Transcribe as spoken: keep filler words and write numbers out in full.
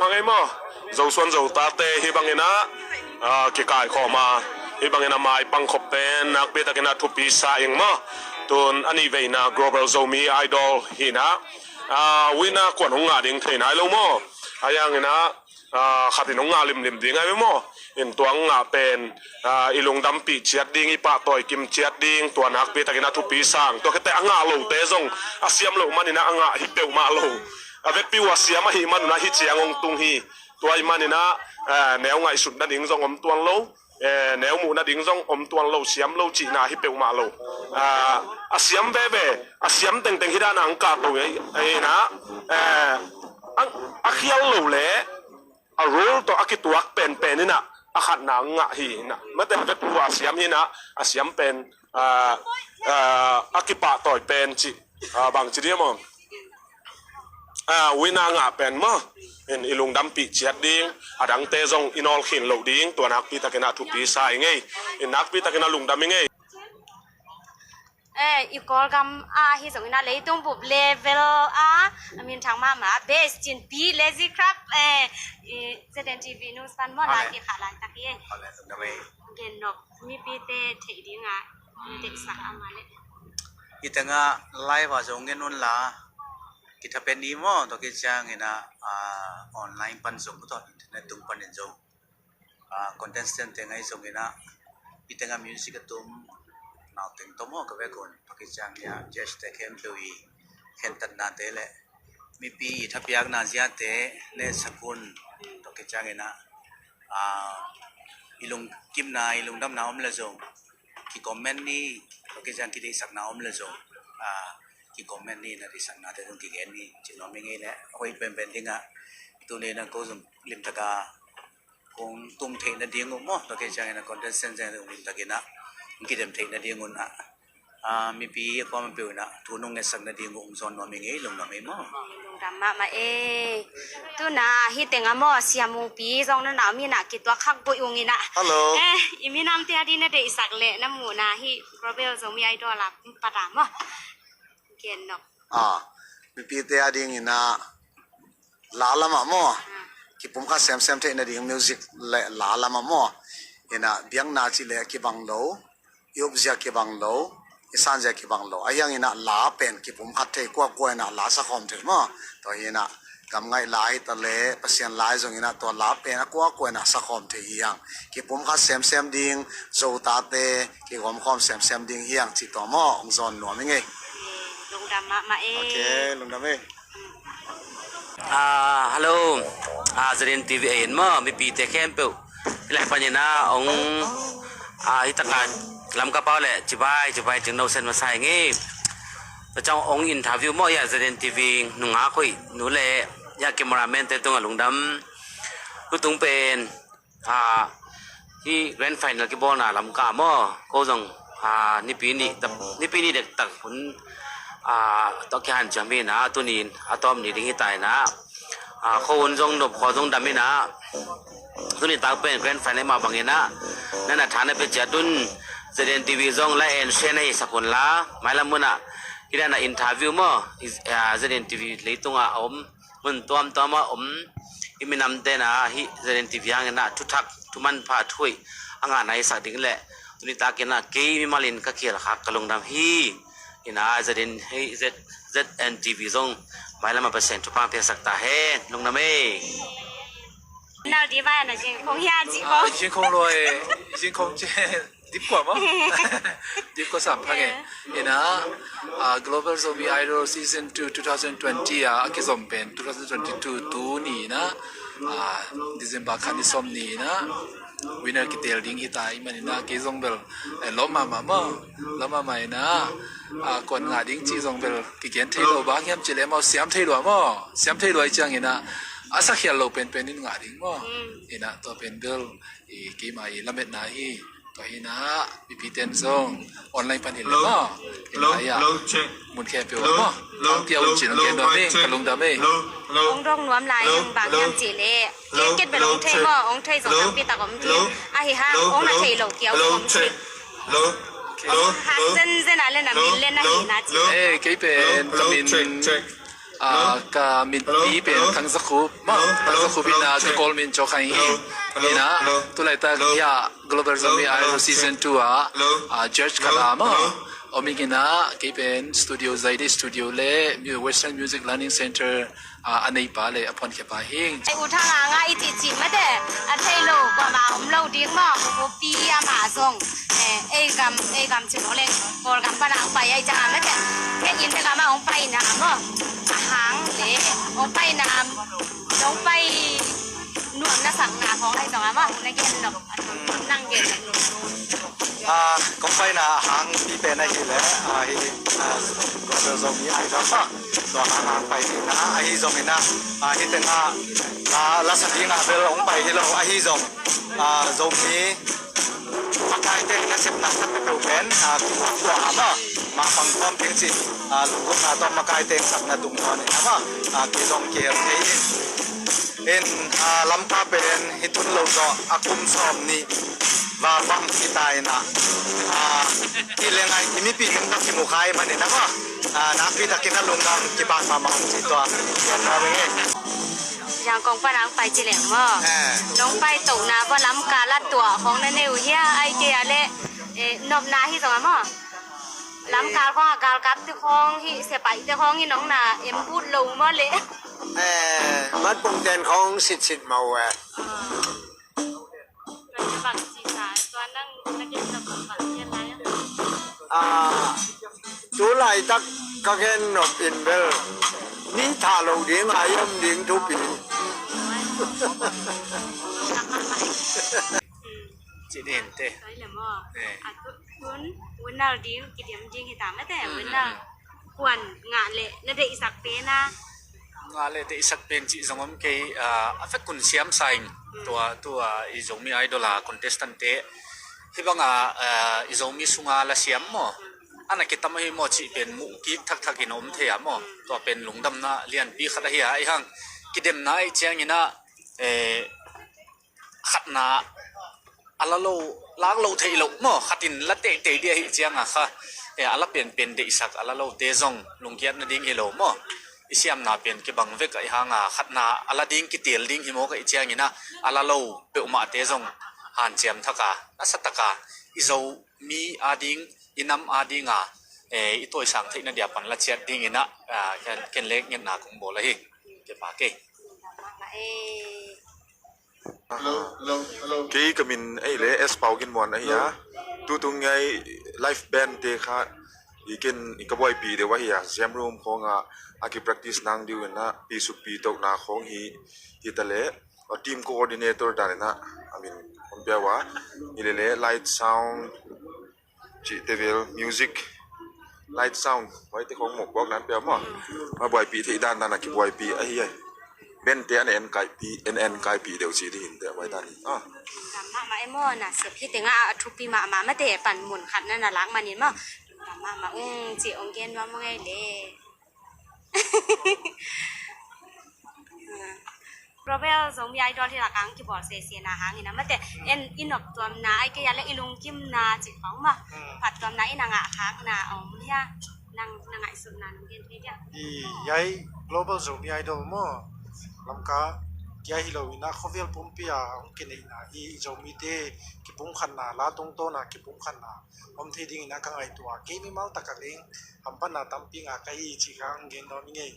Hmang ei maw, Zosuan Zotate hih bangin ah, ah, kikaikhawm a, hih bangin a maipang khop pen nakpi takin a thupi sa ing maw. Tun a nih veina Global Zomi Idol hi in ah, ah, winner kuan hong ngah ding thei nai lo maw. Ahi hangin ah, ah, khat in hong ngah limlim ding ahi ve maw. In tua ngah pen, ah, i lungdampih ciat ding, i pahtawi kim ciat ding, tua nakpi takin a thupi sa ing. Tua khit teh a ngah lote zong a siam loh manin ah a ngah hi peuhmah lo. A vekpi uh a siam ahih man un ah hih ciang hong tung hi. Tua ahih manin ah, eh, neu ngaihsut nading zong om tuan lo, eh, neu muh nading zong om tuan lo, siam lo cihna hi peuhmah lo. Ah, a siam veve, a siam tengteng hi dan a hong kahto hi, hi in ah, eh, a, a khial lo leh a rule tawh a kituak penpen in ah a khatna ngah hi in ah. Mate a vekpi uh a siam hi in ah, a siam pen, ah, ah, a kipahtawi pen cih, ah, bang ci ding maw. Ah, winner ngah pen maw. In i lungdampih ciat ding, a dangte zong i nawlkhin loh ding, tua nakpi takin a thupi sa ing ei. In nakpi takin a lungdam ing ei. Eh, i Kawlgam ah hi zongin ah leitung bup level ah a minthang mahmah Best in Pi Lazy Crab, eh, i Z N T V News pan maw, ah, na le, kikhah laitak hi. Ah le, lungdam ei. Gen nop, mipite theih dingah deihsak a om leh. Hih tengah live ah zong ngen un la, kithapen ni maw, tua khit ciangin ah, ah, online pan zong, tua internet tung panin zong, ah, contestant teng ahi zongin ah, hih tengah music a tum nau teng tawh maw, ka vek un, tua khit ciangin ah judge te khempeuh i khentatnate le mipi i thapiakna ziate le sak un, tua khit ciangin ah, ah, i lungkimna, i lungdamna om le zong kicomment ni, tua khit ciang kideihsakna om le zong, ah, kicomment ni, na deihsaknate zong kigen ni, ci nuam ing ei le, hoih penpen dingah tuni in ah ko zong limtaka kong tung theih nading uh maw, tua khit ciangin ah contestant zong limtakin ah kidem theih nading un ah, ah, mipi a kuamah peuh in ah thu nong ngetsak nading uh hong zawn nuam ing ei, lungdam ei maw. Lungdam mahmah ei. Tuna hih tengah maw, Sia Mungpi zong na na om in ah kituak khak buai ung in ah. Hello. Eh, i minamte a ding na deihsak le na muhna hih Global Zomi Idol ah pat a maw. Gen nop. Ah, mipite a dingin ah la lamah maw, kipumkhat semsem theih nading music le la lamah maw, in ah biakna cih le kibang lo, i upzia kibang lo, i sanzia kibang lo. Ahi hangin ah la pen kipumkhat thei, kuakua in ah la sakhawm thei maw. Tua hi in ah gamngaih la hi ta le Pasian la hi zongin ah tua la pen a kuakua in ah sakhawm thei hi hang. Kipumkhat semsem ding, Zotate kigawmkhawm semsem ding hi hang cih tua maw, hong zawn nuam ing ei. Lungdam mahmah ei. Ok, lungdam ei. Ah, hello. Ah, Z N T V a in maw, mipite khempeuh hih lai panin ah hong, ah, hih takah Lamka pau le cibai, cibai cing no sen masa ing ei. Tua ciang hong interview maw, hih a Z N T V nungak hoih nu le hih a cameraman te tungah lungdam. Tutung pen, ah, hih grand final kibawlna Lamka maw, ko zong, ah, nipi nih, nipi nih dektak hun, ah, tawh kihanciam hi in ah, tuni in a tawp ni ding hi ta in ah, ah, ko hun zong nop, khual zong dam in ah, tuni tak pen grand final mah bangin ah na na tha na pia ciat un, Z N T V zong like and share na hi sak un la, mailam mun ah hih dan a interview maw, ah, Z N T V leitungah a om mun tuamtuam a om i minamte in ah hih Z N T V hangin ah thuthak, thumanpha, thuhoih a ngahna hi sak ding le, tuni takin ah kei mimal in ka khial khak ka lungdam hi. In ah Z N, hih Z, Z N T V zong mailam ah Pasian thupha piaksak ta hen. Lungdam ei. Nau di vai na jing kong hia ji kong. Ah, jing kong loi, jing kong chen. Dip kua maw? Dip kua sam phang e. Yeah. Ina, ah, Global Zomi Idol Season two, two thousand twenty a, a kizom pen two thousand twenty-two tu ni ina, ah, December kha ni sawm ni ina, winner kitel ding hi ta i man ina, kei zong bel, eh, lawm mahmah maw. Lawm mahmah ina, ah, kuan ngah ding ci zong bel kigen thei lo, bang hiam ci le maw, siam thei lua maw. Siam thei lua i ciang ina, a sakhial lo penpen in ngah ding maw. Mm. Ina, tua pen bel, i keima i lametna hi. Tua hi na, mipi ten zong online pan hi le maw. Ina, ya. Mun khe peuh maw. Ang pia un cin ang gen nuam ing, ka lungdam ei. Ong dong nuam lai ing, bang hiam ci le. Kei ket bel ong thei maw, ong thei zong tampi tak om thei. Ahi hang, ong na thei lo kia ong om thei. Hang zenzen a le na min le na hi na ci. Eh, kei pen ka min Ah, ka minpi pen Thang Za Khup maw, Thang Za Khup in ah, ka Kawl min Caw Khai hi. In ah, tulaitak hiah Global Zomi Idol Season two ah, ah, judge khat ah maw, om ing in ah, kei pen studio, Zaidi Studio le Mu-, Western Music Learning Center, ah, a neipa le a phuankhiapa hi ing. Ei, U Thang Ang a i cihcih mate, a thei lo kuamah om lo ding maw, Khup pi amah zong. Eh, ei gam, ei gam cih lo leng, Kawlgam pan a hong pai ahih ciangin mate. Hih inn te gam a hong paina maw, a hang le, hong paina, hong pai nuam na sakna khawng ahi zong a maw, na gen lo, nang gen lo. Ah, kong paina a hang pi pen ahih leh, ah, hih, ah, Global Zomi Idol maw, tua hang a hong pai hi na, ahi zongin ah, ah, hih teng ah, ah, la sa ding ah bel hong pai hi lo, ahi zong, ah, Zomi makai teng nasepna sak peuh pen, ah, kituah a maw, mapang khawm teng cih, ah, lunggulhna tawh makai teng sakna tungtawn in a maw, ah, kizong kihel thei in. In, ah, Lamka pen hih tun lo zawh a kum sawm nih va bang hi ta in ah, ah, hih leng ah i mipih teng tawh kimu kha ahih manin a maw, ah, nakpi takin a lungdam kipak mahmah ung cih tua. Yan na veng e. Zangkong pan a hong pai ci leng maw? Eh. Nong pai tohna bang lamkal a tuah khawng na nei uh hia? Ai kei a leh, eh, nopna hi zong a maw? Lamkal khawng a galkapte khawng hi, sepaihte khawng hi nong na em but lo maw leh? Eh, mat pungten khawng sitsit maw eh. Ah. Ah, tu laitak ka gen nop in bel, mi thah lo ding a i om ding thupi. Ci ding te. Eh. Tun, winner ding, kidiam ding hi ta mate, winner. Kuan ngah le na deihsak pen a. Ngah le deihsak pen cih zong om kei, ah, a vek un siam sa ing. Tua, tua i Zomi Idol a contestant te. Hih bang a, ah, i Zomi sunga la siam maw, a na kitam ahi maw cih pen muh kik thakthak in a om thei a maw. Tua pen lungdamna lianpi khat ahi a, ahi hang kidemna ahih ciangin ah, eh, khatna a la lo, lak lo theih loh maw, khatin la teitei dih ahih cianga kha, eh, a la penpen deihsak a la lote zong lungkiat nading hi lo maw. I siamna pen kibang vek ahih hanga khatna a la ding kitel ding hi mawk ahih ciangin ah, a la lo peuhmahte zong hanciam thaka, nasa taka i Zomi ading, i nam adinga, eh, i tawisang theihna dia pan la ciat dingin ah, ah, ken, ken le ngetna kong bawl ahi. Kepa kei. Kei ka min ei le S Pau Gin Muan ahi a. Tutung ngai live band te kha i ken i ka buaipih deuh ahi a. Jam room khawngah a ki practice nang deuh in ah, pi suk pi tohna khawng hi, hi ta le, team coordinator dan in ah a min hong pia uh a. Hi le le light sound cihte vel, music, light sound, huaite khawng mawhpuak nan pia maw. A buaipih theih dandan a kibuaipih ahi ai. Band te an en kaipih, en en kaipih deuh cih dih hinte a huai dan hi. Ah. Lungdam mahmah e maw, na sep hi tengah a thupi mahmah mate, pan mun khat na na lak manin maw. Lungdam mahmah ung cih ong gen nuam ung ei le. Global Zomi Idol hi lakang kibawl sesena hangin a mate, en i noptuamna ai kei a le i lungkimna cih khawng maw, phattuamna i na ngahkhakna a om hia? Nang na ngaihsutna nong gen thei dia? I, hiai Global Zomi Idol maw, Lamka kia hi lo in a, khovel pumpi a hong kineihna i, i Zomite kipumkhatna, la tungtawna kipumkhatna om thei dingin a ka ngaihtuah a, kei mimal taka leng hamphatna tampi ngah ka hi cih kha hong gen nuam ing ei.